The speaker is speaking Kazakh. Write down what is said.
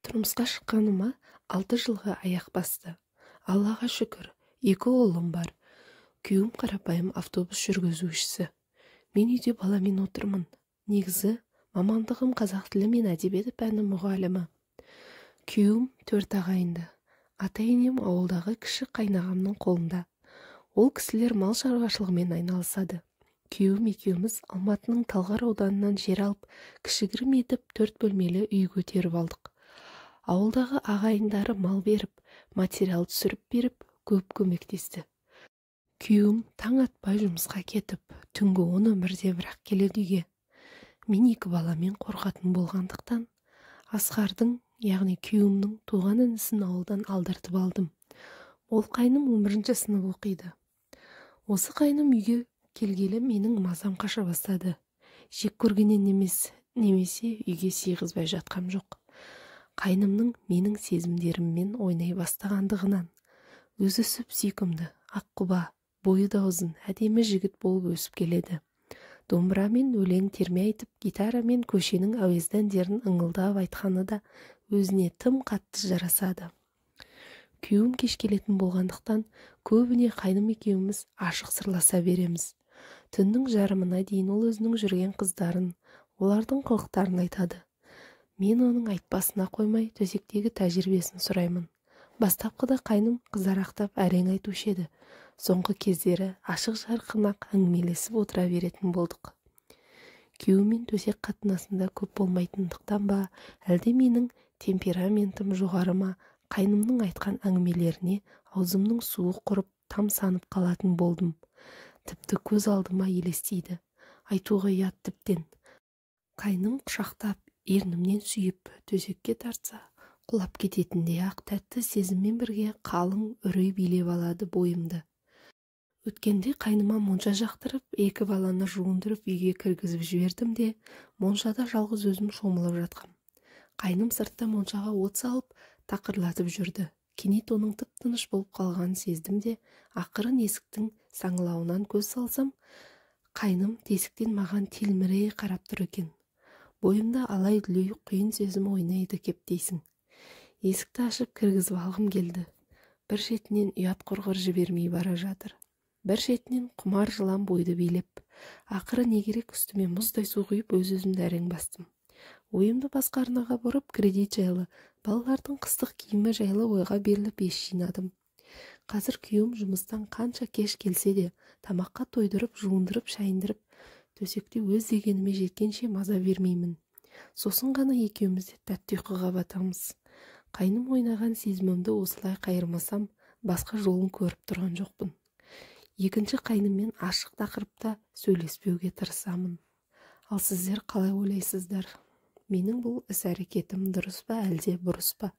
Тұрмысқа шыққаныма 6 жылға аяқ басты. Аллаға шүкір, 2 ұлым бар. Күйеуім қарапайым автобус жүргізушісі. Мен үйде баламен отырмын. Негізі, мамандығым қазақ тілі мен әдебиеті пәні мұғалімі. Күйеуім 4 ағайынды. Ата-енем ауылдағы кіші қайнағамның қолында. Ол кісілер мал шаруашылығымен айналысады. Күйеуім екеуміз Алматының Талғар ауданынан жер алып, кішігірім етіп 4 бөлмелі үй көтеріп алдық. Ауылдағы ағайындары мал беріп, материал түсіріп беріп, көп көмектесті. Күйеуім таң атпай жұмысқа кетіп, түнгі 10:11-де бірақ келеді үйге. Мен 2 баламен қорқатын болғандықтан, Асқардың, яғни күйеуімнің туған інісін ауылдан алдыртып алдым. Ол қайным 11-ші сынып оқиды. Осы қайным үйге келгелі менің мазам қаша бастады. Жек көргеннен емес, немесе үйге сыйғызбай жатқам жоқ. Қайнымның менің сезімдеріммен ойнай бастағандығынан. Өзі сүп-сүйкімді, аққұба, бойы да ұзын, әдемі жігіт болып өсіп келеді. Домбырамен өлең терме айтып, гитарамен көшенің әуезді әндерін ыңылдап айтқаны да өзіне тым қатты жарасады. Күйеуім кеш келетін болғандықтан, көбіне қайным екеуміз ашық сырласа береміз. Түннің жарымына дейін ол өзінің жүрген қыздарын, олардың қылықтарын айтады. Мен оның айтпасына қоймай төсектегі тәжірибесін сұраймын. Бастапқыда қайным қызарақтап әрең айтушы еді. Соңғы кездері ашық жарқын-ақ әңгімелесіп отыра беретін болдық. Күйеуіммен төсек қатынасында көп болмайтындықтан ба, әлде менің темпераментім жоғары ма, қайнымның айтқан әңгімелеріне аузымның суы құрып тамсанып қалатын болдым. Тіпті көз алдыма елестейді. Айтуға ұят тіптен. Қайным құшақтап, ернімнен сүйіп, төсекке тартса, құлап кететіндей ақ тәтті сезіммен бірге қалың үрей билеп алады бойымды. Өткенде қайныма монша жақтырып, 2 баланы жуындырып үйге кіргізіп жібердім де, моншада жалғыз өзім шомылып жатқам. Қайным сыртта моншаға от салып, тақырлатып жүрді. Кенет оның тып-тыныш болып қалғанын сездім де, ақырын есіктің саңылауынан көз салсам, қайным тесіктен маған телміре қарап тұр екен. Бойымда алай-дүлей құйын сезім ойнайды кеп дейсің. Есікті ашып кіргізіп алғым келді. Бір шетінен ұят құрғыр жібермей бара жатыр. Бір шетінен құмар жылан бойды билеп. Ақыры не керек, үстіме мұздай су құйып өз-өзімді әрең бастым. Ойымды басқа арнаға бұрып, кредит жайлы, балалардың қыстық киімі жайлы ойға беріліп ес жинадым. Қазір күйеуім жұмыстан қанша кеш келсе де, тамаққа тойдырып, жуындырып, шайындырып, төсекте өз дегеніме жеткенше маза бермеймін. Сосын ғана екеуміз де тәтті ұйқыға батамыз. Қайным ойнаған сезімімді осылай қайырмасам, басқа жолын көріп тұрған жоқпын. Екінші қайныммен ашық тақырыпта сөйлеспеуге тырысамын. Ал сіздер қалай ойлайсыздар? Менің бұл іс-әрекетім дұрыс па, әлде бұрыс па?